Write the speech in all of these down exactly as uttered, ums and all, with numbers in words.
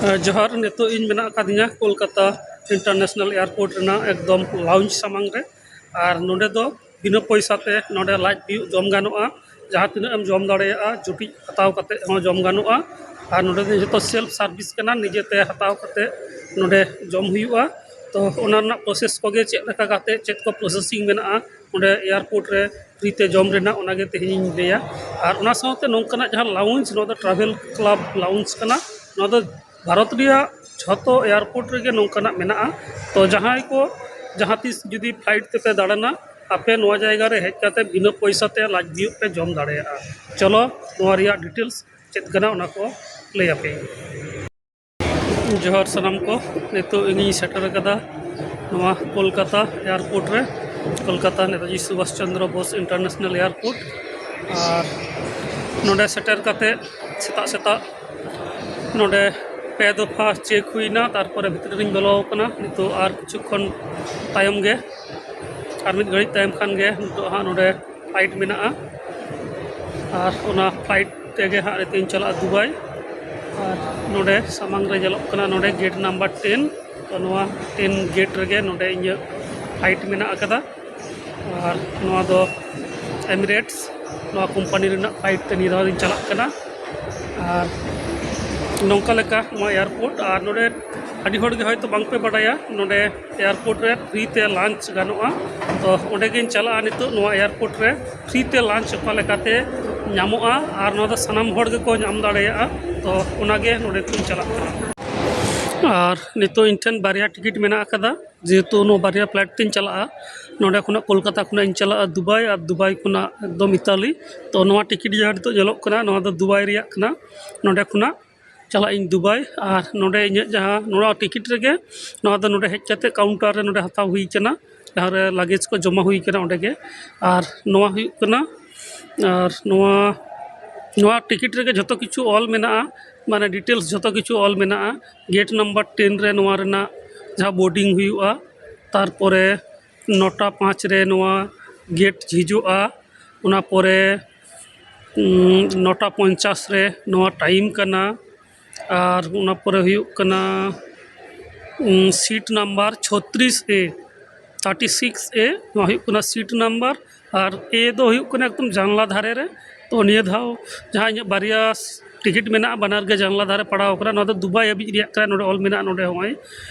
ᱡᱚᱦᱟᱨ, ᱱᱤᱛᱚᱜ ᱤᱧ ᱢᱮᱱᱟᱜ ᱟᱠᱟᱫᱤᱧᱟ ᱠᱳᱞᱠᱟᱛᱟ ᱤᱱᱴᱟᱨᱱᱮᱥᱱᱟᱞ ᱮᱭᱟᱨᱯᱳᱨᱴ ᱨᱮᱱᱟᱜ ᱮᱠᱫᱚᱢ ᱞᱟᱣᱩᱧᱡᱽ ᱥᱟᱢᱟᱝ ᱨᱮ᱾ ᱟᱨ ᱱᱚᱰᱮ ᱫᱚ ᱵᱤᱱᱟᱹ ᱯᱚᱭᱥᱟ ᱛᱮ ᱱᱚᱰᱮ ᱞᱟᱡ ᱵᱤᱭᱳᱜ ᱡᱚᱢ ᱜᱟᱱᱚᱜᱼᱟ᱾ ᱡᱟᱦᱟᱸ ᱛᱤᱱᱟᱹᱜ ᱮᱢ ᱡᱚᱢ ᱫᱟᱲᱮᱭᱟᱜᱼᱟ, ᱡᱩᱴᱤᱡ ᱦᱟᱛᱟᱣ ᱠᱟᱛᱮ ᱦᱚᱸ ᱡᱚᱢ ᱜᱟᱱᱚᱜᱼᱟ᱾ ᱟᱨ ᱱᱚᱰᱮ ᱫᱚ ᱡᱚᱛᱚ ᱥᱮᱞᱯ ᱥᱟᱨᱵᱷᱤᱥ ᱠᱟᱱᱟ, ᱱᱤᱡᱮ ᱛᱮ ᱦᱟᱛᱟᱣ ᱠᱟᱛᱮ ᱱᱚᱰᱮ ᱡᱚᱢ ᱦᱩᱭᱩᱜᱼᱟ᱾ ᱛᱚ ᱚᱱᱟ ᱨᱮᱱᱟᱜ ᱯᱨᱚᱥᱮᱥ ᱠᱚᱜᱮ ᱪᱮᱫ ᱞᱮᱠᱟ ᱠᱟᱛᱮ ᱪᱮᱫ ᱠᱚ ᱯᱨᱚᱥᱮᱥᱤᱝ ᱢᱮᱱᱟᱜᱼᱟ ᱚᱸᱰᱮ ᱮᱭᱟᱨᱯᱳᱨᱴ ᱨᱮ ᱯᱷᱨᱤ ᱛᱮ ᱡᱚᱢ ᱨᱮᱱᱟᱜ, ᱚᱱᱟᱜᱮ ᱛᱮᱦᱮᱧ ᱤᱧ ᱞᱟᱹᱭᱟ᱾ ᱟᱨ ᱚᱱᱟ ᱥᱟᱶᱛᱮ ᱱᱚᱝᱠᱟᱱᱟᱜ ᱡᱟᱦᱟᱸ ᱞᱟᱣᱩᱧᱡᱽ, ᱱᱚᱣᱟ ᱫᱚ ᱴᱨᱟᱵᱷᱮᱞ ᱠᱞᱟᱵᱽ ᱞᱟᱣᱩᱧᱡᱽ ᱠᱟᱱᱟ᱾ ᱱᱚᱣᱟ ᱫᱚ ᱵᱷᱟᱨᱚᱛ ᱨᱮᱭᱟᱜ ᱡᱷᱚᱛᱚ ᱮᱭᱟᱨᱯᱳᱨᱴ ᱨᱮᱜᱮ ᱱᱚᱝᱠᱟᱱᱟᱜ ᱢᱮᱱᱟᱜᱼᱟ᱾ ᱛᱚ ᱡᱟᱦᱟᱸᱭ ᱠᱚ ᱡᱟᱦᱟᱸ ᱛᱤᱥ ᱡᱩᱫᱤ ᱯᱷᱞᱟᱭᱤᱴ ᱛᱮᱯᱮ ᱫᱟᱬᱟᱱᱟ, ᱟᱯᱮ ᱱᱚᱣᱟ ᱡᱟᱭᱜᱟ ᱨᱮ ᱦᱮᱡ ᱠᱟᱛᱮ ᱵᱤᱱᱟᱹ ᱯᱚᱭᱥᱟ ᱛᱮ ᱞᱟᱡ ᱵᱤᱭᱳᱜ ᱯᱮ ᱡᱚᱢ ᱫᱟᱲᱮᱭᱟᱜᱼᱟ᱾ ᱪᱚᱞᱚ, ᱱᱚᱣᱟ ᱨᱮᱭᱟᱜ ᱰᱤᱴᱮᱞᱥ ᱪᱮᱫ ᱠᱟᱱᱟ, ᱚᱱᱟ ᱠᱚ ᱞᱟᱹᱭ ᱟᱯᱮ᱾ ᱡᱚᱦᱟᱨ ᱥᱟᱱᱟᱢ ᱠᱚ, ᱱᱤᱛᱚᱜ ᱤᱧᱤᱧ ᱥᱮᱴᱮᱨ ᱟᱠᱟᱫᱟ ᱱᱚᱣᱟ ᱠᱳᱞᱠᱟᱛᱟ ᱮᱭᱟᱨᱯᱳᱨᱴ ᱨᱮ, ᱠᱳᱞᱠᱟᱛᱟ ᱱᱮᱛᱟᱡᱤ ᱥᱩᱵᱷᱟᱥ ᱪᱚᱱᱫᱨᱚ ᱵᱳᱥ ᱤᱱᱴᱟᱨᱱᱮᱥᱱᱟᱞ ᱮᱭᱟᱨᱯᱳᱨᱴ᱾ ᱟᱨ ᱱᱚᱰᱮ ᱥᱮᱴᱮᱨ ᱠᱟᱛᱮ ᱥᱮᱛᱟᱜ ᱥᱮᱛᱟᱜ ᱱᱚᱰᱮ ᱯᱮ ᱫᱚᱯᱷᱟ ᱪᱮᱠ ᱦᱩᱭᱱᱟ, ᱛᱟᱨᱯᱚᱨᱮ ᱵᱷᱤᱛᱨᱤ ᱨᱤᱧ ᱵᱚᱞᱚ ᱟᱠᱟᱱᱟ᱾ ᱱᱤᱛᱚᱜ ᱟᱨ ᱠᱤᱪᱷᱩ ᱠᱷᱚᱱ ᱛᱟᱭᱚᱢ ᱜᱮ, ᱟᱨ ᱢᱤᱫ ᱜᱷᱟᱹᱲᱤᱡ ᱛᱟᱭᱚᱢ ᱠᱷᱟᱱ ᱜᱮ ᱱᱤᱛᱚᱜ ᱦᱟᱸᱜ ᱱᱚᱰᱮ ᱯᱷᱞᱟᱭᱤᱴ ᱢᱮᱱᱟᱜᱼᱟ᱾ ᱟᱨ ᱚᱱᱟ ᱯᱷᱞᱟᱭᱤᱴ ᱛᱮᱜᱮ ᱦᱟᱸᱜ ᱱᱤᱛᱚᱜ ᱤᱧ ᱪᱟᱞᱟᱜᱼᱟ ᱫᱩᱵᱟᱭ᱾ ᱟᱨ ᱱᱚᱰᱮ ᱥᱟᱢᱟᱝ ᱨᱮ ᱧᱮᱞᱚᱜ ᱠᱟᱱᱟ ᱱᱚᱰᱮ ᱜᱮᱴ ᱱᱟᱢᱵᱟᱨ ᱴᱮᱱ᱾ ᱛᱚ ᱱᱚᱣᱟ ᱴᱮᱱ ᱜᱮᱴ ᱨᱮᱜᱮ ᱱᱚᱰᱮ ᱤᱧᱟᱹᱜ ᱯᱷᱞᱟᱭᱤᱴ ᱢᱮᱱᱟᱜ ᱟᱠᱟᱫᱟ᱾ ᱟᱨ ᱱᱚᱣᱟ ᱫᱚ ᱮᱢᱤᱨᱮᱴᱥ, ᱱᱚᱣᱟ ᱠᱳᱢᱯᱟᱱᱤ ᱨᱮᱱᱟᱜ ᱯᱷᱞᱟᱭᱤᱴ ᱛᱮ ᱱᱤᱭᱟᱹ ᱫᱷᱟᱣ ᱫᱚᱧ ᱪᱟᱞᱟᱜ ᱠᱟᱱᱟ᱾ ᱟᱨ ᱱᱚᱝᱠᱟ ᱞᱮᱠᱟ ᱱᱚᱣᱟ ᱮᱭᱟᱨᱯᱳᱨᱴ, ᱟᱨ ᱱᱚᱰᱮ ᱟᱹᱰᱤ ᱦᱚᱲ ᱜᱮ ᱦᱚᱭᱛᱳ ᱵᱟᱝᱯᱮ ᱵᱟᱰᱟᱭᱟ, ᱱᱚᱰᱮ ᱮᱭᱟᱨᱯᱳᱨᱴ ᱨᱮ ᱯᱷᱨᱤ ᱛᱮ ᱞᱟᱧᱪ ᱜᱟᱱᱚᱜᱼᱟ᱾ ᱛᱚ ᱚᱸᱰᱮ ᱜᱤᱧ ᱪᱟᱞᱟᱜᱼᱟ ᱱᱤᱛᱚᱜ, ᱱᱚᱣᱟ ᱮᱭᱟᱨᱯᱳᱨᱴ ᱨᱮ ᱯᱷᱨᱤ ᱛᱮ ᱞᱟᱧᱪ ᱚᱠᱟ ᱞᱮᱠᱟᱛᱮ ᱧᱟᱢᱚᱜᱼᱟ, ᱟᱨ ᱱᱚᱣᱟ ᱫᱚ ᱥᱟᱱᱟᱢ ᱦᱚᱲ ᱜᱮᱠᱚ ᱧᱟᱢ ᱫᱟᱲᱮᱭᱟᱜᱼᱟ᱾ ᱛᱚ ᱚᱱᱟᱜᱮ ᱱᱚᱰᱮ ᱠᱷᱚᱱ ᱪᱟᱞᱟᱜ ᱠᱟᱱᱟ᱾ ᱟᱨ ᱱᱤᱛᱚᱜ ᱤᱧ ᱴᱷᱮᱱ ᱵᱟᱨᱭᱟ ᱴᱤᱠᱤᱴ ᱢᱮᱱᱟᱜ ᱟᱠᱟᱫᱟ, ᱡᱮᱦᱮᱛᱩ ᱱᱚᱣᱟ ᱵᱟᱨᱭᱟ ᱯᱷᱞᱟᱭᱤᱴ ᱛᱤᱧ ᱪᱟᱞᱟᱜᱼᱟ᱾ ᱱᱚᱰᱮ ᱠᱷᱚᱱᱟᱜ ᱠᱳᱞᱠᱟᱛᱟ ᱠᱷᱚᱱᱟᱜ ᱤᱧ ᱪᱟᱞᱟᱜᱼᱟ ᱫᱩᱵᱟᱭ, ᱟᱨ ᱫᱩᱵᱟᱭ ᱠᱷᱚᱱᱟᱜ ᱮᱠᱫᱚᱢ ᱤᱛᱟᱞᱤ᱾ ᱛᱚ ᱱᱚᱣᱟ ᱴᱤᱠᱤᱴ ᱡᱟᱦᱟᱸ ᱱᱤᱛᱚᱜ ᱧᱮᱞᱚᱜ ᱠᱟᱱᱟ, ᱱᱚᱣᱟ ᱫᱚ ᱫᱩᱵᱟᱭ ᱨᱮᱭᱟᱜ ᱠᱟᱱᱟ᱾ ᱱᱚᱰᱮ ᱠᱷᱚᱱᱟᱜ ᱪᱟᱞᱟᱜ ᱤᱧ ᱫᱩᱵᱟᱭ᱾ ᱟᱨ ᱱᱚᱰᱮ ᱤᱧᱟᱹᱜ ᱡᱟᱦᱟᱸ ᱱᱚᱣᱟ ᱴᱤᱠᱤᱴ ᱨᱮᱜᱮ, ᱱᱚᱣᱟ ᱫᱚ ᱱᱚᱰᱮ ᱦᱮᱡ ᱠᱟᱛᱮ ᱠᱟᱣᱩᱱᱴᱟᱨ ᱨᱮ ᱱᱚᱰᱮ ᱦᱟᱛᱟᱣ ᱦᱩᱭ ᱠᱟᱱᱟ, ᱡᱟᱦᱟᱸ ᱨᱮ ᱞᱟᱜᱮᱡᱽ ᱠᱚ ᱡᱚᱢᱟ ᱦᱩᱭ ᱠᱟᱱᱟ ᱚᱸᱰᱮ ᱜᱮ᱾ ᱟᱨ ᱱᱚᱣᱟ ᱦᱩᱭᱩᱜ ᱠᱟᱱᱟ, ᱟᱨ ᱱᱚᱣᱟ, ᱱᱚᱣᱟ ᱴᱤᱠᱤᱴ ᱨᱮᱜᱮ ᱡᱷᱚᱛᱚ ᱠᱤᱪᱷᱩ ᱚᱞ ᱢᱮᱱᱟᱜᱼᱟ, ᱢᱟᱱᱮ ᱰᱤᱴᱮᱞᱥ ᱡᱷᱚᱛᱚ ᱠᱤᱪᱷᱩ ᱚᱞ ᱢᱮᱱᱟᱜᱼᱟ᱾ ᱜᱮᱴ ᱱᱟᱢᱵᱟᱨ ᱴᱮᱱ ᱨᱮ ᱱᱚᱣᱟ ᱨᱮᱱᱟᱜ ᱡᱟᱦᱟᱸ ᱵᱳᱨᱰᱤᱝ ᱦᱩᱭᱩᱜᱼᱟ, ᱛᱟᱨᱯᱚᱨᱮ ᱱᱚᱴᱟ ᱯᱟᱸᱪ ᱨᱮ ᱱᱚᱣᱟ ᱜᱮᱴ ᱡᱷᱤᱡᱚᱜᱼᱟ, ᱚᱱᱟ ᱯᱚᱨᱮ ᱩᱸ, ᱱᱚᱴᱟ ᱯᱚᱧᱪᱟᱥ ᱨᱮ ᱱᱚᱣᱟ ᱴᱟᱭᱤᱢ ᱠᱟᱱᱟ᱾ ᱟᱨ ᱚᱱᱟ ᱯᱚᱨᱮ ᱦᱩᱭᱩᱜ ᱠᱟᱱᱟ ᱥᱤᱴ ᱱᱟᱢᱵᱟᱨ ᱪᱷᱚᱛᱨᱤᱥ ᱮ, ᱛᱷᱟᱨᱴᱤ ᱥᱤᱠᱥ ᱮ, ᱱᱚᱣᱟ ᱦᱩᱭᱩᱜ ᱠᱟᱱᱟ ᱥᱤᱴ ᱱᱟᱢᱵᱟᱨ᱾ ᱟᱨ ᱮ ᱫᱚ ᱦᱩᱭᱩᱜ ᱠᱟᱱᱟ ᱮᱠᱫᱚᱢ ᱡᱟᱱᱞᱟ ᱫᱷᱟᱨᱮ ᱨᱮ᱾ ᱛᱚ ᱱᱤᱭᱟᱹ ᱫᱷᱟᱣ ᱡᱟᱦᱟᱸ ᱤᱧᱟᱹᱜ ᱵᱟᱨᱭᱟ ᱴᱤᱠᱤᱴ ᱢᱮᱱᱟᱜᱼᱟ, ᱵᱟᱱᱟᱨ ᱜᱮ ᱡᱟᱱᱞᱟ ᱫᱷᱟᱨᱮ ᱯᱟᱲᱟᱣ ᱠᱟᱱᱟ᱾ ᱱᱚᱣᱟ ᱫᱚ ᱫᱩᱵᱟᱭ ᱦᱟᱹᱵᱤᱡ ᱨᱮᱭᱟᱜ ᱠᱟᱱᱟ, ᱱᱚᱰᱮ ᱚᱞ ᱢᱮᱱᱟᱜᱼᱟ, ᱱᱚᱰᱮ ᱦᱚᱸᱜᱼᱚᱭ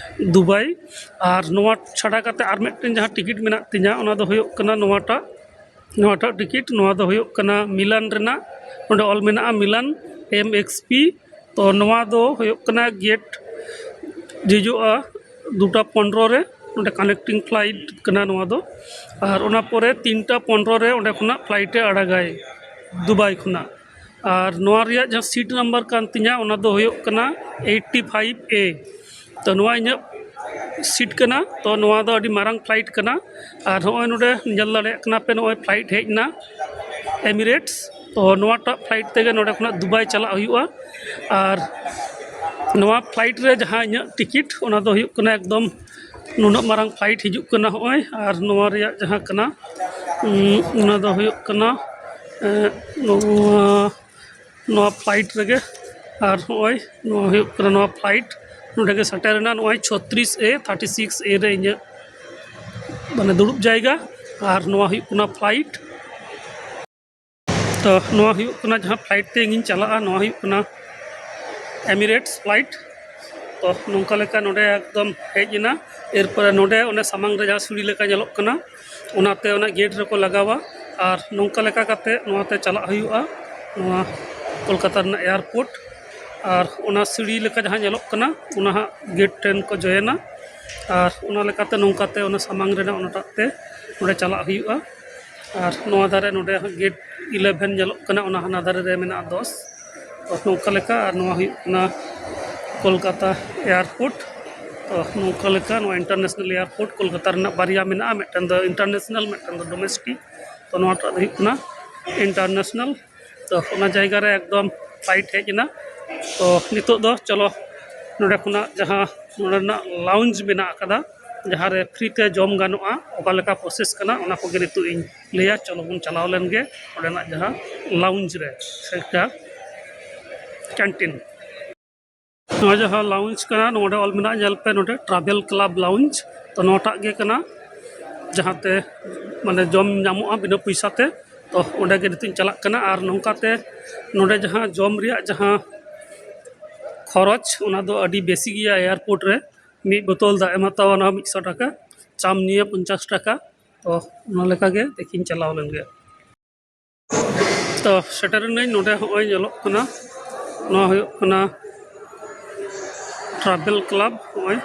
ᱫᱩᱵᱟᱭ᱾ ᱟᱨ ᱱᱚᱣᱟ ᱪᱷᱟᱰᱟ ᱠᱟᱛᱮ ᱟᱨ ᱢᱤᱫᱴᱮᱱ ᱡᱟᱦᱟᱸ ᱴᱤᱠᱤᱴ ᱢᱮᱱᱟᱜ ᱛᱤᱧᱟᱹ, ᱚᱱᱟ ᱫᱚ ᱦᱩᱭᱩᱜ ᱠᱟᱱᱟ ᱱᱚᱣᱟᱴᱟᱜ, ᱱᱚᱣᱟᱴᱟᱜ ᱴᱤᱠᱤᱴ, ᱱᱚᱣᱟ ᱫᱚ ᱦᱩᱭᱩᱜ ᱠᱟᱱᱟ ᱢᱤᱞᱟᱱ ᱨᱮᱱᱟᱜ, ᱱᱚᱰᱮ ᱚᱞ ᱢᱮᱱᱟᱜᱼᱟ ᱢᱤᱞᱟᱱ ᱮᱢ ᱮᱠᱥ ᱯᱤ᱾ ᱛᱚ ᱱᱚᱣᱟ ᱫᱚ ᱦᱩᱭᱩᱜ ᱠᱟᱱᱟ ᱜᱮᱴ ᱡᱷᱤᱡᱚᱜᱼᱟ ᱫᱩᱴᱟ ᱯᱚᱱᱨᱚ ᱨᱮ, ᱱᱚᱰᱮ ᱠᱟᱱᱮᱠᱴᱤᱝ ᱯᱷᱞᱟᱭᱤᱴ ᱠᱟᱱᱟ ᱱᱚᱣᱟ ᱫᱚ᱾ ᱟᱨ ᱚᱱᱟ ᱯᱚᱨᱮ ᱛᱤᱱᱴᱟ ᱯᱚᱱᱨᱚ ᱨᱮ ᱚᱸᱰᱮ ᱠᱷᱚᱱᱟᱜ ᱯᱷᱞᱟᱭᱤᱴ ᱮ ᱟᱲᱟᱜᱟᱭ ᱫᱩᱵᱟᱭ ᱠᱷᱚᱱᱟᱜ᱾ ᱟᱨ ᱱᱚᱣᱟ ᱨᱮᱭᱟᱜ ᱡᱟᱦᱟᱸ ᱥᱤᱴ ᱱᱟᱢᱵᱟᱨ ᱠᱟᱱ ᱛᱤᱧᱟᱹ, ᱚᱱᱟ ᱫᱚ ᱦᱩᱭᱩᱜ ᱠᱟᱱᱟ ᱮᱭᱤᱴᱴᱤ ᱯᱷᱟᱭᱤᱵᱷ ᱮ᱾ ᱛᱚ ᱱᱚᱣᱟ ᱤᱧᱟᱹᱜ ᱥᱤᱴ ᱠᱟᱱᱟ᱾ ᱛᱚ ᱱᱚᱣᱟ ᱫᱚ ᱟᱹᱰᱤ ᱢᱟᱨᱟᱝ ᱯᱷᱞᱟᱭᱤᱴ ᱠᱟᱱᱟ᱾ ᱟᱨ ᱦᱚᱸᱜᱼᱚᱭ ᱱᱚᱰᱮ ᱧᱮᱞ ᱫᱟᱲᱮᱭᱟᱜ ᱠᱟᱱᱟ ᱯᱮ, ᱱᱚᱜᱼᱚᱭ ᱯᱷᱞᱟᱭᱤᱴ ᱦᱮᱡ ᱮᱱᱟ ᱮᱢᱤᱨᱮᱴᱥ᱾ ᱛᱚ ᱱᱚᱣᱟᱴᱟᱜ ᱯᱷᱞᱟᱭᱤᱴ ᱛᱮᱜᱮ ᱱᱚᱰᱮ ᱠᱷᱚᱱᱟᱜ ᱫᱩᱵᱟᱭ ᱪᱟᱞᱟᱜ ᱦᱩᱭᱩᱜᱼᱟ᱾ ᱟᱨ ᱱᱚᱣᱟ ᱯᱷᱞᱟᱭᱤᱴ ᱨᱮ ᱡᱟᱦᱟᱸ ᱤᱧᱟᱹᱜ ᱴᱤᱠᱤᱴ, ᱚᱱᱟ ᱫᱚ ᱦᱩᱭᱩᱜ ᱠᱟᱱᱟ ᱮᱠᱫᱚᱢ ᱱᱩᱱᱟᱹᱜ ᱢᱟᱨᱟᱝ ᱯᱷᱞᱟᱭᱤᱴ ᱦᱤᱡᱩᱜ ᱠᱟᱱᱟ ᱦᱚᱸᱜᱼᱚᱭ᱾ ᱟᱨ ᱱᱚᱣᱟ ᱨᱮᱭᱟᱜ ᱡᱟᱦᱟᱸ ᱠᱟᱱᱟ, ᱩᱸ, ᱚᱱᱟ ᱫᱚ ᱦᱩᱭᱩᱜ ᱠᱟᱱᱟ, ᱮᱸ, ᱱᱚᱣᱟ, ᱱᱚᱣᱟ ᱯᱷᱞᱟᱭᱤᱴ ᱨᱮᱜᱮ᱾ ᱟᱨ ᱦᱚᱸᱜᱼᱚᱭ ᱱᱚᱣᱟ ᱦᱩᱭᱩᱜ ᱠᱟᱱᱟ ᱱᱚᱣᱟ ᱯᱷᱞᱟᱭᱤᱴ, ᱱᱚᱰᱮ ᱜᱮ ᱥᱮᱴᱮᱨ ᱮᱱᱟ᱾ ᱱᱚᱜᱼᱚᱭ ᱪᱷᱚᱛᱨᱤᱥ ᱮ, ᱛᱷᱟᱨᱴᱤ ᱥᱤᱠᱥ ᱮ ᱨᱮ ᱤᱧᱟᱹᱜ ᱢᱟᱱᱮ ᱫᱩᱲᱩᱵ ᱡᱟᱭᱜᱟ᱾ ᱟᱨ ᱱᱚᱣᱟ ᱦᱩᱭᱩᱜ ᱠᱟᱱᱟ ᱯᱷᱞᱟᱭᱤᱴ᱾ ᱛᱚ ᱱᱚᱣᱟ ᱦᱩᱭᱩᱜ ᱠᱟᱱᱟ ᱡᱟᱦᱟᱸ ᱯᱷᱞᱟᱭᱤᱴ ᱛᱮ ᱤᱧᱤᱧ ᱪᱟᱞᱟᱜᱼᱟ, ᱱᱚᱣᱟ ᱦᱩᱭᱩᱜ ᱠᱟᱱᱟ ᱮᱢᱤᱨᱮᱴᱥ ᱯᱷᱞᱟᱭᱤᱴ᱾ ᱛᱚ ᱱᱚᱝᱠᱟ ᱞᱮᱠᱟ ᱱᱚᱰᱮ ᱮᱠᱫᱚᱢ ᱦᱮᱡ ᱮᱱᱟ᱾ ᱮᱨᱯᱚᱨᱮ ᱱᱚᱰᱮ ᱚᱱᱮ ᱥᱟᱢᱟᱝ ᱨᱮ ᱡᱟᱦᱟᱸ ᱥᱤᱲᱤ ᱞᱮᱠᱟ ᱧᱮᱞᱚᱜ ᱠᱟᱱᱟ, ᱚᱱᱟᱛᱮ ᱚᱱᱟ ᱜᱮᱴ ᱨᱮᱠᱚ ᱞᱟᱜᱟᱣᱟ᱾ ᱟᱨ ᱱᱚᱝᱠᱟ ᱞᱮᱠᱟ ᱠᱟᱛᱮ ᱱᱚᱣᱟᱛᱮ ᱪᱟᱞᱟᱜ ᱦᱩᱭᱩᱜᱼᱟ ᱱᱚᱣᱟ ᱠᱳᱞᱠᱟᱛᱟ ᱨᱮᱱᱟᱜ ᱮᱭᱟᱨᱯᱳᱨᱴ᱾ ᱟᱨ ᱚᱱᱟ ᱥᱤᱲᱤ ᱞᱮᱠᱟ ᱡᱟᱦᱟᱸ ᱧᱮᱞᱚᱜ ᱠᱟᱱᱟ, ᱚᱱᱟ ᱦᱟᱸᱜ ᱜᱮᱴ ᱴᱷᱮᱱ ᱠᱚ ᱡᱚᱭᱮᱱᱟ᱾ ᱟᱨ ᱚᱱᱟ ᱞᱮᱠᱟᱛᱮ ᱱᱚᱝᱠᱟᱛᱮ ᱚᱱᱟ ᱥᱟᱢᱟᱝ ᱨᱮᱱᱟᱜ ᱚᱱᱟᱴᱟᱜ ᱛᱮ ᱱᱚᱰᱮ ᱪᱟᱞᱟᱜ ᱦᱩᱭᱩᱜᱼᱟ᱾ ᱟᱨ ᱱᱚᱣᱟ ᱫᱷᱟᱨᱮ ᱱᱚᱰᱮ ᱜᱮᱴ ᱤᱞᱮᱵᱷᱮᱱ ᱧᱮᱞᱚᱜ ᱠᱟᱱᱟ, ᱚᱱᱟ ᱦᱟᱱᱟ ᱫᱷᱟᱨᱮ ᱨᱮ ᱢᱮᱱᱟᱜᱼᱟ ᱫᱚᱥ᱾ ᱛᱚ ᱱᱚᱝᱠᱟ ᱞᱮᱠᱟ᱾ ᱟᱨ ᱱᱚᱣᱟ ᱦᱩᱭᱩᱜ ᱠᱟᱱᱟ ᱠᱳᱞᱠᱟᱛᱟ ᱮᱭᱟᱨᱯᱳᱨᱴ᱾ ᱛᱚ ᱱᱚᱝᱠᱟ ᱞᱮᱠᱟ ᱱᱚᱣᱟ ᱤᱱᱴᱟᱨᱱᱮᱥᱱᱟᱞ ᱮᱭᱟᱨᱯᱳᱨᱴ ᱠᱳᱞᱠᱟᱛᱟ ᱨᱮᱱᱟᱜ ᱵᱟᱨᱭᱟ ᱢᱮᱱᱟᱜᱼᱟ, ᱢᱤᱫᱴᱮᱱ ᱫᱚ ᱤᱱᱴᱟᱨᱱᱮᱥᱱᱟᱞ, ᱢᱤᱫᱴᱮᱱ ᱫᱚ ᱰᱳᱢᱮᱥᱴᱤᱠ᱾ ᱛᱚ ᱱᱚᱣᱟᱴᱟᱜ ᱫᱚ ᱦᱩᱭᱩᱜ ᱠᱟᱱᱟ ᱤᱱᱴᱟᱨᱱᱮᱥᱱᱟᱞ᱾ ᱛᱚ ᱚᱱᱟ ᱡᱟᱭᱜᱟ ᱨᱮ ᱮᱠᱫᱚᱢ ᱯᱷᱞᱟᱭᱤᱴ ᱦᱮᱡ ᱮᱱᱟ᱾ ᱛᱚ ᱱᱤᱛᱚᱜ ᱫᱚ ᱪᱚᱞᱚ ᱱᱚᱰᱮ ᱠᱷᱚᱱᱟᱜ ᱡᱟᱦᱟᱸ ᱱᱚᱰᱮ ᱨᱮᱱᱟᱜ ᱞᱟᱣᱩᱧᱡᱽ ᱢᱮᱱᱟᱜ ᱟᱠᱟᱫᱟ, ᱡᱟᱦᱟᱸ ᱨᱮ ᱯᱷᱨᱤ ᱛᱮ ᱡᱚᱢ ᱜᱟᱱᱚᱜᱼᱟ, ᱚᱠᱟ ᱞᱮᱠᱟ ᱯᱨᱚᱥᱮᱥ ᱠᱟᱱᱟ, ᱚᱱᱟ ᱠᱚᱜᱮ ᱱᱤᱛᱚᱜ ᱤᱧ ᱞᱟᱹᱭᱟ᱾ ᱪᱚᱞᱚ ᱵᱚᱱ ᱪᱟᱞᱟᱣ ᱞᱮᱱ ᱜᱮ ᱚᱸᱰᱮᱱᱟᱜ ᱡᱟᱦᱟᱸ ᱞᱟᱣᱩᱧᱡᱽ ᱨᱮ ᱥᱮ ᱠᱮᱱᱴᱤᱱ᱾ ᱱᱚᱣᱟ ᱡᱟᱦᱟᱸ ᱞᱟᱣᱩᱧᱡᱽ ᱠᱟᱱᱟ, ᱱᱚᱰᱮ ᱚᱞ ᱢᱮᱱᱟᱜᱼᱟ, ᱧᱮᱞ ᱯᱮ ᱱᱚᱰᱮ ᱴᱨᱟᱵᱷᱮᱞ ᱠᱞᱟᱵᱽ ᱞᱟᱣᱩᱧᱡᱽ᱾ ᱛᱚ ᱱᱚᱣᱟᱴᱟᱜ ᱜᱮ ᱠᱟᱱᱟ ᱡᱟᱦᱟᱸᱛᱮ ᱢᱟᱱᱮ ᱡᱚᱢ ᱧᱟᱢᱚᱜᱼᱟ ᱵᱤᱱᱟᱹ ᱯᱚᱭᱥᱟ ᱛᱮ᱾ ᱛᱚ ᱚᱸᱰᱮ ᱜᱮ ᱱᱤᱛᱚᱜ ᱤᱧ ᱪᱟᱞᱟᱜ ᱠᱟᱱᱟ᱾ ᱟᱨ ᱱᱚᱝᱠᱟᱛᱮ ᱱᱚᱰᱮ ᱡᱟᱦᱟᱸ ᱡᱚᱢ ᱨᱮᱭᱟᱜ ᱡᱟᱦᱟᱸ ᱠᱷᱚᱨᱚᱪ, ᱚᱱᱟ ᱫᱚ ᱟᱹᱰᱤ ᱵᱮᱥᱤ ᱜᱮᱭᱟ᱾ ᱮᱭᱟᱨᱯᱳᱨᱴ ᱨᱮ ᱢᱤᱫ ᱵᱳᱛᱚᱞ ᱫᱟᱜ ᱮᱢ ᱦᱟᱛᱟᱣᱟ, ᱚᱱᱟ ᱢᱤᱫ ᱥᱚ ᱴᱟᱠᱟ, ᱪᱟᱢ ᱱᱤᱭᱮ ᱯᱚᱧᱪᱟᱥ ᱴᱟᱠᱟ᱾ ᱛᱚ ᱚᱱᱟ ᱞᱮᱠᱟᱜᱮ ᱫᱮᱠᱷᱤᱧ ᱪᱟᱞᱟᱣ ᱞᱮᱱ ᱜᱮ᱾ ᱛᱚ ᱥᱮᱴᱮᱨ ᱮᱱᱟᱹᱧ ᱱᱚᱰᱮ, ᱦᱚᱸᱜᱼᱚᱭ ᱧᱮᱞᱚᱜ ᱠᱟᱱᱟ, ᱱᱚᱣᱟ ᱦᱩᱭᱩᱜ ᱠᱟᱱᱟ ᱴᱨᱟᱵᱷᱮᱞ ᱠᱞᱟᱵᱽ᱾ ᱦᱚᱸᱜᱼᱚᱭ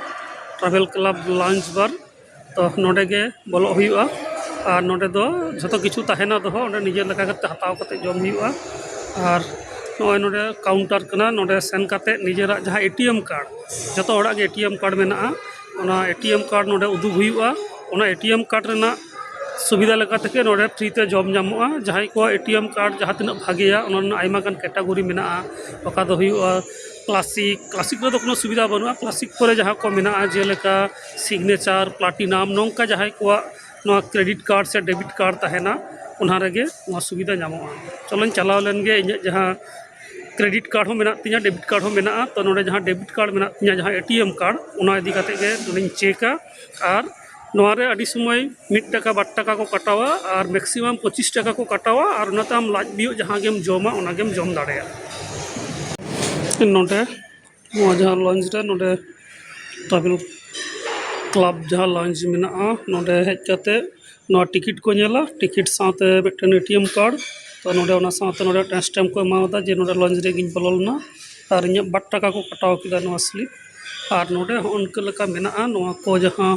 ᱴᱨᱟᱵᱷᱮᱞ ᱠᱞᱟᱵᱽ ᱞᱟᱣᱩᱧᱡᱽ ᱵᱟᱨ᱾ ᱛᱚ ᱱᱚᱰᱮ ᱜᱮ ᱵᱚᱞᱚᱜ ᱦᱩᱭᱩᱜᱼᱟ᱾ ᱟᱨ ᱱᱚᱰᱮ ᱫᱚ ᱡᱷᱚᱛᱚ ᱠᱤᱪᱷᱩ ᱛᱟᱦᱮᱱᱟ ᱫᱚᱦᱚ, ᱚᱸᱰᱮ ᱱᱤᱡᱮᱨ ᱞᱮᱠᱟ ᱠᱟᱛᱮ ᱦᱟᱛᱟᱣ ᱠᱟᱛᱮ ᱡᱚᱢ ᱦᱩᱭᱩᱜᱼᱟ᱾ ᱟᱨ ᱱᱚᱜᱼᱚᱭ ᱱᱚᱰᱮ ᱠᱟᱣᱩᱱᱴᱟᱨ ᱠᱟᱱᱟ, ᱱᱚᱰᱮ ᱥᱮᱱ ᱠᱟᱛᱮ ᱱᱤᱡᱮᱨᱟᱜ ᱡᱟᱦᱟᱸ ᱮᱴᱤᱮᱢ ᱠᱟᱨᱰ, ᱡᱚᱛᱚ ᱦᱚᱲᱟᱜ ᱜᱮ ᱮᱴᱤᱮᱢ ᱠᱟᱨᱰ ᱢᱮᱱᱟᱜᱼᱟ, ᱚᱱᱟ ᱮᱴᱤᱮᱢ ᱠᱟᱨᱰ ᱱᱚᱰᱮ ᱩᱫᱩᱜ ᱦᱩᱭᱩᱜᱼᱟ᱾ ᱚᱱᱟ ᱮᱴᱤᱮᱢ ᱠᱟᱨᱰ ᱨᱮᱱᱟᱜ ᱥᱩᱵᱤᱫᱷᱟ ᱞᱮᱠᱟ ᱛᱮᱜᱮ ᱱᱚᱰᱮ ᱯᱷᱨᱤ ᱛᱮ ᱡᱚᱢ ᱧᱟᱢᱚᱜᱼᱟ᱾ ᱡᱟᱦᱟᱸᱭ ᱠᱚᱣᱟᱜ ᱮᱴᱤᱮᱢ ᱠᱟᱨᱰ ᱡᱟᱦᱟᱸ ᱛᱤᱱᱟᱹᱜ ᱵᱷᱟᱜᱮᱭᱟ, ᱚᱱᱟ ᱨᱮᱱᱟᱜ ᱟᱭᱢᱟ ᱜᱟᱱ ᱠᱮᱴᱟᱜᱚᱨᱤ ᱢᱮᱱᱟᱜᱼᱟ᱾ ᱚᱠᱟ ᱫᱚ ᱦᱩᱭᱩᱜᱼᱟ ᱠᱞᱟᱥᱤᱠ, ᱠᱞᱟᱥᱤᱠ ᱨᱮᱫᱚ ᱠᱳᱱᱳ ᱥᱩᱵᱤᱫᱷᱟ ᱵᱟᱹᱱᱩᱜᱼᱟ᱾ ᱠᱞᱟᱥᱤᱠ ᱯᱚᱨᱮ ᱡᱟᱦᱟᱸ ᱠᱚ ᱢᱮᱱᱟᱜᱼᱟ, ᱡᱮᱞᱮᱠᱟ ᱥᱤᱜᱽᱱᱮᱪᱟᱨ, ᱯᱞᱟᱴᱤᱱᱟᱢ, ᱱᱚᱝᱠᱟ ᱡᱟᱦᱟᱸᱭ ᱠᱚᱣᱟᱜ ᱱᱚᱣᱟ ᱠᱨᱮᱰᱤᱴ ᱠᱟᱨᱰ ᱥᱮ ᱰᱮᱵᱤᱴ ᱠᱟᱨᱰ ᱛᱟᱦᱮᱱᱟ, ᱚᱱᱟ ᱨᱮᱜᱮ ᱱᱚᱣᱟ ᱥᱩᱵᱤᱫᱷᱟ ᱧᱟᱢᱚᱜᱼᱟ᱾ ᱪᱚᱞᱚᱧ ᱪᱟᱞᱟᱣ ᱞᱮᱱ ᱜᱮ, ᱤᱧᱟᱹᱜ ᱡᱟᱦᱟᱸ ᱠᱨᱮᱰᱤᱴ ᱠᱟᱨᱰ ᱦᱚᱸ ᱢᱮᱱᱟᱜ ᱛᱤᱧᱟᱹ, ᱰᱮᱵᱤᱴ ᱠᱟᱨᱰ ᱦᱚᱸ ᱢᱮᱱᱟᱜᱼᱟ᱾ ᱛᱚ ᱱᱚᱰᱮ ᱡᱟᱦᱟᱸ ᱰᱮᱵᱤᱴ ᱠᱟᱨᱰ ᱢᱮᱱᱟᱜ ᱛᱤᱧᱟᱹ, ᱡᱟᱦᱟᱸ ᱮᱴᱤᱮᱢ ᱠᱟᱨᱰ, ᱚᱱᱟ ᱤᱫᱤ ᱠᱟᱛᱮ ᱜᱮ ᱱᱚᱰᱮᱧ ᱪᱮᱠᱟ᱾ ᱟᱨ ᱱᱚᱣᱟ ᱨᱮ ᱟᱹᱰᱤ ᱥᱚᱢᱚᱭ ᱢᱤᱫ ᱴᱟᱠᱟ ᱵᱟᱨ ᱴᱟᱠᱟ ᱠᱚ ᱠᱟᱴᱟᱣᱟ, ᱟᱨ ᱢᱮᱠᱥᱤᱢᱟᱢ ᱯᱚᱸᱪᱤᱥ ᱴᱟᱠᱟ ᱠᱚ ᱠᱟᱴᱟᱣᱟ᱾ ᱟᱨ ᱚᱱᱟᱛᱮ ᱟᱢ ᱞᱟᱡ ᱵᱤᱭᱳᱜ ᱡᱟᱦᱟᱸ ᱜᱮᱢ ᱡᱚᱢᱟ, ᱚᱱᱟ ᱜᱮᱢ ᱡᱚᱢ ᱫᱟᱲᱮᱭᱟᱜᱼᱟ᱾ ᱱᱚᱰᱮ ᱱᱚᱣᱟ ᱡᱟᱦᱟᱸ ᱞᱟᱣᱩᱧᱡᱽ ᱨᱮ, ᱱᱚᱰᱮ ᱴᱨᱟᱵᱷᱮᱞ ᱠᱞᱟᱵᱽ ᱡᱟᱦᱟᱸ ᱞᱟᱣᱩᱧᱡᱽ ᱢᱮᱱᱟᱜᱼᱟ, ᱱᱚᱰᱮ ᱦᱮᱡ ᱠᱟᱛᱮ ᱱᱚᱣᱟ ᱴᱤᱠᱤᱴ ᱠᱚ ᱧᱮᱞᱟ, ᱴᱤᱠᱤᱴ ᱥᱟᱶᱛᱮ ᱢᱤᱫᱴᱮᱱ ᱮᱴᱤᱮᱢ ᱠᱟᱨᱰ᱾ ᱛᱚ ᱱᱚᱰᱮ ᱚᱱᱟ ᱥᱟᱶᱛᱮ ᱱᱚᱰᱮ ᱢᱤᱫᱴᱮᱱ ᱥᱴᱮᱢᱯ ᱠᱚ ᱮᱢᱟᱣᱟᱫᱟ ᱡᱮ ᱱᱚᱰᱮ ᱞᱟᱣᱩᱧᱡᱽ ᱨᱮᱜᱤᱧ ᱵᱚᱞᱚ ᱞᱮᱱᱟ, ᱟᱨ ᱤᱧᱟᱹᱜ ᱵᱟᱨ ᱴᱟᱠᱟ ᱠᱚ ᱠᱟᱴᱟᱣ ᱠᱮᱫᱟ ᱱᱚᱣᱟ ᱥᱞᱤᱯ᱾ ᱟᱨ ᱱᱚᱰᱮ ᱦᱚᱸ ᱚᱱᱠᱟ ᱞᱮᱠᱟ ᱢᱮᱱᱟᱜᱼᱟ, ᱱᱚᱣᱟ ᱠᱚ ᱡᱟᱦᱟᱸ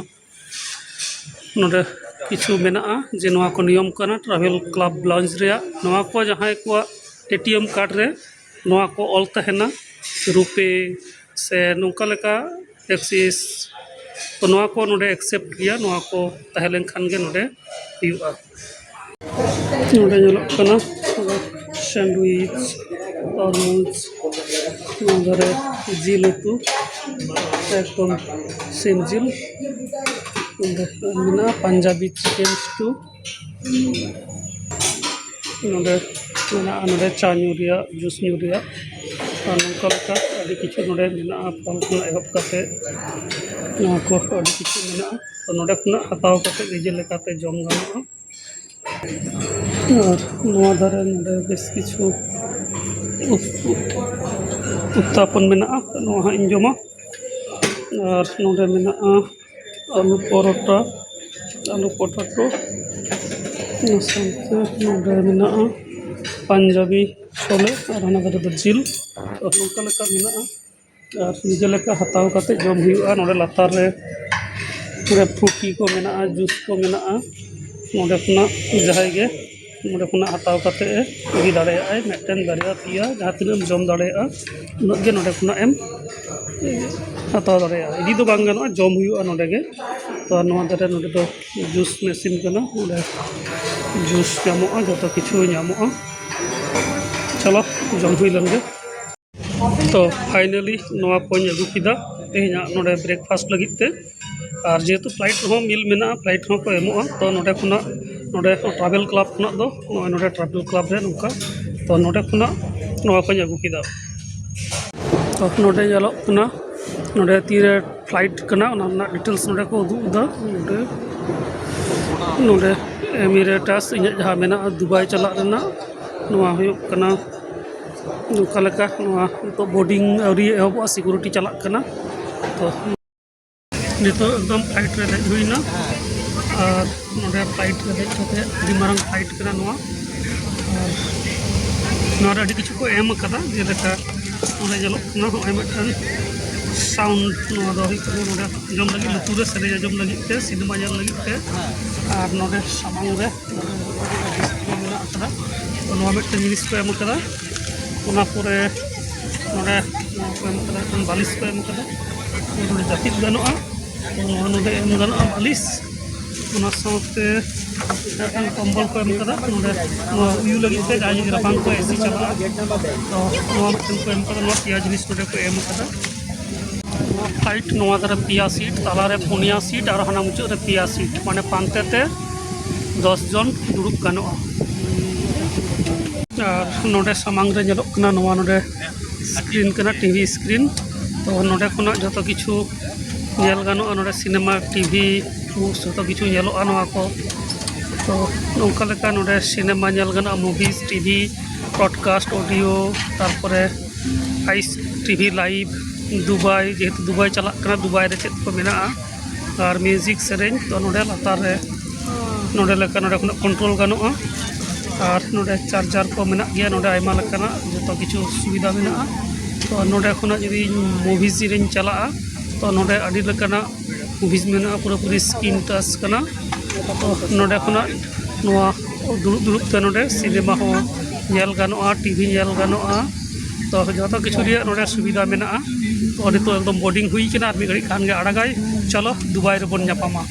ᱱᱚᱰᱮ ᱠᱤᱪᱷᱩ ᱢᱮᱱᱟᱜᱼᱟ ᱡᱮ ᱱᱚᱣᱟ ᱠᱚ ᱱᱤᱭᱚᱢ ᱠᱟᱱᱟ ᱴᱨᱟᱵᱷᱮᱞ ᱠᱞᱟᱵᱽ ᱞᱟᱣᱩᱧᱡᱽ ᱨᱮᱭᱟᱜ᱾ ᱱᱚᱣᱟ ᱠᱚ ᱡᱟᱦᱟᱸᱭ ᱠᱚᱣᱟᱜ ᱮᱴᱤᱮᱢ ᱠᱟᱨᱰ ᱨᱮ ᱱᱚᱣᱟ ᱠᱚ ᱚᱞ ᱛᱟᱦᱮᱱᱟ, ᱨᱩᱯᱮ ᱥᱮ ᱱᱚᱝᱠᱟ ᱞᱮᱠᱟ ᱮᱠᱥᱤᱥ, ᱛᱚ ᱱᱚᱣᱟ ᱠᱚ ᱱᱚᱰᱮ ᱮᱠᱥᱮᱯᱴ ᱜᱮᱭᱟ᱾ ᱱᱚᱣᱟ ᱠᱚ ᱛᱟᱦᱮᱸ ᱞᱮᱱᱠᱷᱟᱱ ᱜᱮ ᱱᱚᱰᱮ ᱦᱩᱭᱩᱜᱼᱟ᱾ ᱱᱚᱰᱮ ᱧᱮᱞᱚᱜ ᱠᱟᱱᱟ ᱥᱮᱱᱰᱣᱤᱪ, ᱛᱚᱨᱢᱩᱡᱽ, ᱱᱚᱣᱟ ᱫᱷᱟᱨᱮ ᱡᱤᱞ ᱩᱛᱩ, ᱮᱠᱫᱚᱢ ᱥᱤᱢ ᱡᱤᱞ᱾ ᱱᱚᱰᱮ ᱢᱮᱱᱟᱜᱼᱟ ᱯᱟᱧᱡᱟᱵᱤ ᱪᱤᱠᱮᱱ ᱥᱴᱩ᱾ ᱱᱚᱰᱮ ᱢᱮᱱᱟᱜᱼᱟ ᱱᱚᱰᱮ ᱪᱟ ᱧᱩ ᱨᱮᱭᱟᱜ, ᱡᱩᱥ ᱧᱩ ᱨᱮᱭᱟᱜ᱾ ᱟᱨ ᱱᱚᱝᱠᱟ ᱞᱮᱠᱟ ᱟᱹᱰᱤ ᱠᱤᱪᱷᱩ ᱱᱚᱰᱮ ᱢᱮᱱᱟᱜᱼᱟ, ᱯᱷᱚᱞ ᱠᱷᱚᱱᱟᱜ ᱮᱦᱚᱵ ᱠᱟᱛᱮ ᱱᱚᱣᱟ ᱠᱚ ᱟᱹᱰᱤ ᱠᱤᱪᱷᱩ ᱢᱮᱱᱟᱜᱼᱟ᱾ ᱛᱚ ᱱᱚᱰᱮ ᱠᱷᱚᱱᱟᱜ ᱦᱟᱛᱟᱣ ᱠᱟᱛᱮ ᱱᱤᱡᱮ ᱞᱮᱠᱟᱛᱮ ᱡᱚᱢ ᱜᱟᱱᱚᱜᱼᱟ᱾ ᱟᱨ ᱱᱚᱣᱟ ᱫᱷᱟᱨᱮ ᱱᱚᱰᱮ ᱵᱮᱥ ᱠᱤᱪᱷᱩ ᱩᱛ-, ᱩᱛ-, ᱩᱛᱛᱟᱯᱚᱱ ᱢᱮᱱᱟᱜᱼᱟ, ᱱᱚᱣᱟ ᱦᱟᱸᱜ ᱤᱧ ᱡᱚᱢᱟ᱾ ᱟᱨ ᱱᱚᱰᱮ ᱢᱮᱱᱟᱜᱼᱟ ᱟᱹᱞᱩ ᱯᱚᱨᱚᱴᱟ, ᱟᱹᱞᱩ ᱯᱚᱴᱟᱴᱳ, ᱚᱱᱟ ᱥᱟᱶᱛᱮ ᱱᱚᱰᱮ ᱢᱮᱱᱟᱜᱼᱟ ᱯᱟᱧᱡᱟᱵᱤ ᱪᱷᱚᱞᱮ, ᱟᱨ ᱦᱟᱱᱟ ᱫᱷᱟᱨᱮ ᱫᱚ ᱡᱤᱞ᱾ ᱛᱚ ᱱᱚᱝᱠᱟ ᱞᱮᱠᱟ ᱢᱮᱱᱟᱜᱼᱟ᱾ ᱟᱨ ᱱᱤᱡᱮ ᱞᱮᱠᱟ ᱦᱟᱛᱟᱣ ᱠᱟᱛᱮ ᱡᱚᱢ ᱦᱩᱭᱩᱜᱼᱟ᱾ ᱱᱚᱰᱮ ᱞᱟᱛᱟᱨ ᱨᱮ ᱱᱚᱰᱮ ᱯᱷᱨᱩᱴᱤ ᱠᱚ ᱢᱮᱱᱟᱜᱼᱟ, ᱡᱩᱥ ᱠᱚ ᱢᱮᱱᱟᱜᱼᱟ᱾ ᱱᱚᱰᱮ ᱠᱷᱚᱱᱟᱜ ᱡᱟᱦᱟᱸᱭ ᱜᱮ ᱱᱚᱰᱮ ᱠᱷᱚᱱᱟᱜ ᱦᱟᱛᱟᱣ ᱠᱟᱛᱮ ᱮ ᱤᱫᱤ ᱫᱟᱲᱮᱭᱟᱜᱼᱟᱭ, ᱢᱤᱫᱴᱮᱱ, ᱵᱟᱨᱭᱟ, ᱯᱮᱭᱟ, ᱡᱟᱦᱟᱸ ᱛᱤᱱᱟᱹᱜ ᱮᱢ ᱡᱚᱢ ᱫᱟᱲᱮᱭᱟᱜᱼᱟ, ᱩᱱᱟᱹᱜ ᱜᱮ ᱱᱚᱰᱮ ᱠᱷᱚᱱᱟᱜ ᱮᱢ ᱦᱟᱛᱟᱣ ᱫᱟᱲᱮᱭᱟᱜᱼᱟ᱾ ᱤᱫᱤ ᱫᱚ ᱵᱟᱝ ᱜᱟᱱᱚᱜᱼᱟ, ᱡᱚᱢ ᱦᱩᱭᱩᱜᱼᱟ ᱱᱚᱰᱮ ᱜᱮ᱾ ᱛᱚ ᱱᱚᱣᱟ ᱫᱷᱟᱨᱮ ᱱᱚᱰᱮ ᱫᱚ ᱡᱩᱥ ᱢᱮᱥᱤᱱ ᱠᱟᱱᱟ, ᱱᱚᱰᱮ ᱡᱩᱥ ᱧᱟᱢᱚᱜᱼᱟ, ᱡᱚᱛᱚ ᱠᱤᱪᱷᱩ ᱧᱟᱢᱚᱜᱼᱟ᱾ ᱪᱚᱞᱚ, ᱡᱚᱢ ᱦᱩᱭ ᱞᱮᱱ ᱜᱮ᱾ ᱛᱚ finally ᱱᱚᱣᱟ ᱠᱚᱧ ᱟᱹᱜᱩ ᱠᱮᱫᱟ ᱛᱮᱦᱮᱧᱟᱜ ᱱᱚᱰᱮ breakfast ᱞᱟᱹᱜᱤᱫ ᱛᱮ᱾ ᱟᱨ ᱡᱮᱦᱮᱛᱩ flight ᱨᱮᱦᱚᱸ meal ᱢᱮᱱᱟᱜᱼᱟ, flight ᱨᱮᱦᱚᱸ ᱠᱚ ᱮᱢᱚᱜᱼᱟ᱾ ᱛᱚ ᱱᱚᱰᱮ ᱠᱷᱚᱱᱟᱜ, ᱱᱚᱰᱮ travel club ᱠᱷᱚᱱᱟᱜ ᱫᱚ ᱱᱚᱜᱼᱚᱭ ᱱᱚᱰᱮ travel club ᱨᱮ ᱱᱚᱝᱠᱟ, ᱛᱚ ᱱᱚᱰᱮ ᱠᱷᱚᱱᱟᱜ ᱱᱚᱣᱟ ᱠᱚᱧ ᱟᱹᱜᱩ ᱠᱮᱫᱟ᱾ ᱛᱚ ᱱᱚᱰᱮ ᱧᱮᱞᱚᱜ ᱠᱟᱱᱟ ᱱᱚᱰᱮ ᱛᱤᱨᱮ flight ᱠᱟᱱᱟ, ᱚᱱᱟ ᱨᱮᱱᱟᱜ details ᱱᱚᱰᱮ ᱠᱚ ᱩᱫᱩᱜ ᱮᱫᱟ᱾ ᱱᱚᱰᱮ, ᱱᱚᱰᱮ Emirates ᱤᱧᱟᱹᱜ ᱡᱟᱦᱟᱸ ᱢᱮᱱᱟᱜᱼᱟ ᱫᱩᱵᱟᱭ ᱪᱟᱞᱟᱜ ᱨᱮᱱᱟᱜ, ᱱᱚᱣᱟ ᱦᱩᱭᱩᱜ ᱠᱟᱱᱟ ᱱᱚᱝᱠᱟ ᱞᱮᱠᱟ᱾ ᱱᱚᱣᱟ ᱱᱤᱛᱚᱜ boarding ᱟᱹᱣᱨᱤ ᱮᱦᱚᱵᱚᱜᱼᱟ, security ᱪᱟᱞᱟᱜ ᱠᱟᱱᱟ᱾ ᱛᱚ ᱱᱤᱛᱚᱜ ᱮᱠᱫᱚᱢ flight ᱨᱮ ᱫᱮᱡ ᱦᱩᱭᱱᱟ᱾ ᱟᱨ ᱱᱚᱰᱮ flight ᱨᱮ ᱫᱮᱡ ᱠᱟᱛᱮ, ᱟᱹᱰᱤ ᱢᱟᱨᱟᱝ flight ᱠᱟᱱᱟ ᱱᱚᱣᱟ᱾ ᱟᱨ ᱱᱚᱣᱟ ᱨᱮ ᱟᱹᱰᱤ ᱠᱤᱪᱷᱩ ᱠᱚ ᱮᱢ ᱟᱠᱟᱫᱟ, ᱡᱮᱞᱮᱠᱟ ᱱᱚᱰᱮ ᱧᱮᱞᱚᱜ ᱠᱟᱱᱟ ᱱᱚᱜᱼᱚᱭ ᱢᱤᱫᱴᱟᱝ sound, ᱱᱚᱣᱟ ᱫᱚ ᱦᱩᱭᱩᱜ ᱠᱟᱱᱟ ᱱᱚᱰᱮ ᱡᱚᱢ ᱞᱟᱹᱜᱤᱫ, ᱞᱩᱛᱩᱨ ᱨᱮ ᱥᱮᱨᱮᱧ ᱟᱸᱡᱚᱢ ᱞᱟᱹᱜᱤᱫ ᱛᱮ, ᱥᱤᱱᱮᱢᱟ ᱧᱮᱞ ᱞᱟᱹᱜᱤᱫ ᱛᱮ᱾ ᱟᱨ ᱱᱚᱰᱮ ᱥᱟᱢᱟᱝ ᱨᱮ ᱱᱚᱰᱮ ᱢᱮᱱᱟᱜ ᱟᱠᱟᱫᱟ, ᱛᱚ ᱱᱚᱣᱟ ᱢᱤᱫᱴᱟᱝ ᱡᱤᱱᱤᱥ ᱠᱚ ᱮᱢ ᱟᱠᱟᱫᱟ᱾ ᱚᱱᱟ ᱯᱚᱨᱮ ᱱᱚᱰᱮ ᱱᱚᱣᱟ ᱠᱚ ᱮᱢ ᱟᱠᱟᱫᱟ, ᱮᱠᱷᱚᱱ ᱵᱟᱹᱞᱤᱥ ᱠᱚ ᱮᱢ ᱟᱠᱟᱫᱟ, ᱱᱚᱰᱮ ᱡᱟᱹᱯᱤᱫ ᱜᱟᱱᱚᱜᱼᱟ᱾ ᱛᱚ ᱱᱚᱣᱟ ᱱᱚᱰᱮ ᱮᱢ ᱜᱟᱱᱚᱜᱼᱟ ᱵᱟᱹᱞᱤᱥ᱾ ᱚᱱᱟ ᱥᱟᱶᱛᱮ ᱮᱠᱷᱚᱱ ᱠᱚᱢᱵᱚᱞ ᱠᱚ ᱮᱢ ᱟᱠᱟᱫᱟ ᱱᱚᱰᱮ, ᱱᱚᱣᱟ ᱩᱭᱩ ᱞᱟᱹᱜᱤᱫ ᱛᱮ, ᱡᱟᱦᱟᱸᱭ ᱡᱩᱫᱤ ᱨᱟᱵᱟᱝ ᱠᱚ ᱮᱥᱤ ᱪᱟᱞᱟᱜᱼᱟ᱾ ᱛᱚ ᱱᱚᱣᱟ ᱢᱤᱫᱴᱮᱱ ᱠᱚ ᱮᱢ ᱟᱠᱟᱫᱟ, ᱱᱚᱣᱟ ᱯᱮᱭᱟ ᱡᱤᱱᱤᱥ ᱱᱚᱰᱮ ᱠᱚ ᱮᱢ ᱟᱠᱟᱫᱟ᱾ ᱱᱚᱣᱟ flight, ᱱᱚᱣᱟ ᱫᱷᱟᱨᱮ ᱯᱮᱭᱟ seat, ᱛᱟᱞᱟᱨᱮ ᱯᱩᱱᱭᱟ seat ᱟᱨ ᱦᱟᱱᱟ ᱢᱩᱪᱟᱹᱫ ᱨᱮ ᱯᱮᱭᱟ seat, ᱢᱟᱱᱮ ᱯᱟᱱᱛᱮ ᱛᱮ ᱫᱚᱥ ᱡᱚᱱ ᱫᱩᱲᱩᱵ ᱜᱟᱱᱚᱜᱼᱟ᱾ ᱟᱨ ᱱᱚᱰᱮ ᱥᱟᱢᱟᱝ ᱨᱮ ᱧᱮᱞᱚᱜ ᱠᱟᱱᱟ ᱱᱚᱣᱟ ᱱᱚᱰᱮ ᱥᱠᱨᱤᱱ ᱠᱟᱱᱟ, ᱴᱤᱵᱷᱤ ᱥᱠᱨᱤᱱ᱾ ᱛᱚ ᱱᱚᱰᱮ ᱠᱷᱚᱱᱟᱜ ᱡᱚᱛᱚ ᱠᱤᱪᱷᱩ ᱧᱮᱞ ᱜᱟᱱᱚᱜᱼᱟ᱾ ᱱᱚᱰᱮ ᱥᱤᱱᱮᱢᱟ, ᱴᱤᱵᱷᱤ, ᱵᱩᱠᱥ, ᱡᱚᱛᱚ ᱠᱤᱪᱷᱩ ᱧᱮᱞᱚᱜᱼᱟ ᱱᱚᱣᱟ ᱠᱚ᱾ ᱛᱚ ᱱᱚᱝᱠᱟ ᱞᱮᱠᱟ ᱱᱚᱰᱮ ᱥᱤᱱᱮᱢᱟ ᱧᱮᱞ ᱜᱟᱱᱚᱜᱼᱟ, ᱢᱩᱵᱷᱤᱥ, ᱴᱤᱵᱷᱤ, ᱯᱚᱰᱠᱟᱥᱴ, ᱚᱰᱤᱭᱳ, ᱛᱟᱨᱯᱚᱨᱮ ᱟᱭᱤᱥ ᱴᱤᱵᱷᱤ ᱞᱟᱭᱤᱵᱷ, ᱫᱩᱵᱟᱭ, ᱡᱮᱦᱮᱛᱩ ᱫᱩᱵᱟᱭ ᱪᱟᱞᱟᱜ ᱠᱟᱱᱟ, ᱫᱩᱵᱟᱭ ᱨᱮ ᱪᱮᱫ ᱠᱚ ᱢᱮᱱᱟᱜᱼᱟ, ᱟᱨ ᱢᱤᱭᱩᱡᱤᱠ, ᱥᱮᱨᱮᱧ᱾ ᱛᱚ ᱱᱚᱰᱮ ᱞᱟᱛᱟᱨ ᱨᱮ ᱱᱚᱰᱮ ᱞᱮᱠᱟ ᱱᱚᱰᱮ ᱠᱷᱚᱱᱟᱜ ᱠᱚᱱᱴᱨᱳᱞ ᱜᱟᱱᱚᱜᱼᱟ᱾ ᱟᱨ ᱱᱚᱰᱮ ᱪᱟᱨᱡᱟᱨ ᱠᱚ ᱢᱮᱱᱟᱜ ᱜᱮᱭᱟ, ᱱᱚᱰᱮ ᱟᱭᱢᱟ ᱞᱮᱠᱟᱱᱟᱜ ᱡᱚᱛᱚ ᱠᱤᱪᱷᱩ ᱥᱩᱵᱤᱫᱷᱟ ᱢᱮᱱᱟᱜᱼᱟ᱾ ᱛᱚ ᱱᱚᱰᱮ ᱠᱷᱚᱱᱟᱜ ᱡᱩᱫᱤ ᱤᱧ ᱢᱩᱵᱷᱤᱡᱽ ᱨᱤᱧ ᱪᱟᱞᱟᱜᱼᱟ, ᱛᱚ ᱱᱚᱰᱮ ᱟᱹᱰᱤ ᱞᱮᱠᱟᱱᱟᱜ ᱢᱩᱵᱷᱤᱡᱽ ᱢᱮᱱᱟᱜᱼᱟ, ᱯᱩᱨᱟᱹᱯᱩᱨᱤ ᱥᱠᱨᱤᱱ ᱴᱟᱪ ᱠᱟᱱᱟ᱾ ᱛᱚ ᱱᱚᱰᱮ ᱠᱷᱚᱱᱟᱜ ᱱᱚᱣᱟ ᱫᱩᱲᱩᱵ ᱫᱩᱲᱩᱵ ᱛᱮ ᱱᱚᱰᱮ ᱥᱤᱱᱮᱢᱟ ᱦᱚᱸ ᱧᱮᱞ ᱜᱟᱱᱚᱜᱼᱟ, ᱴᱤᱵᱷᱤ ᱧᱮᱞ ᱜᱟᱱᱚᱜᱼᱟ᱾ ᱛᱚ ᱡᱚᱛᱚ ᱠᱤᱪᱷᱩ ᱨᱮᱭᱟᱜ ᱱᱚᱰᱮ ᱥᱩᱵᱤᱫᱷᱟ ᱢᱮᱱᱟᱜᱼᱟ᱾ ᱛᱚ ᱱᱤᱛᱚᱜ ᱮᱠᱫᱚᱢ ᱵᱳᱨᱰᱤᱝ ᱦᱩᱭ ᱠᱟᱱᱟ, ᱟᱨ ᱢᱤᱫ ᱜᱷᱟᱹᱲᱤᱡ ᱠᱷᱟᱱ ᱜᱮ ᱟᱲᱟᱜᱟᱭ᱾ ᱪᱚᱞᱚ ᱫᱩᱵᱟᱭ ᱨᱮᱵᱚᱱ ᱧᱟᱯᱟᱢᱟ᱾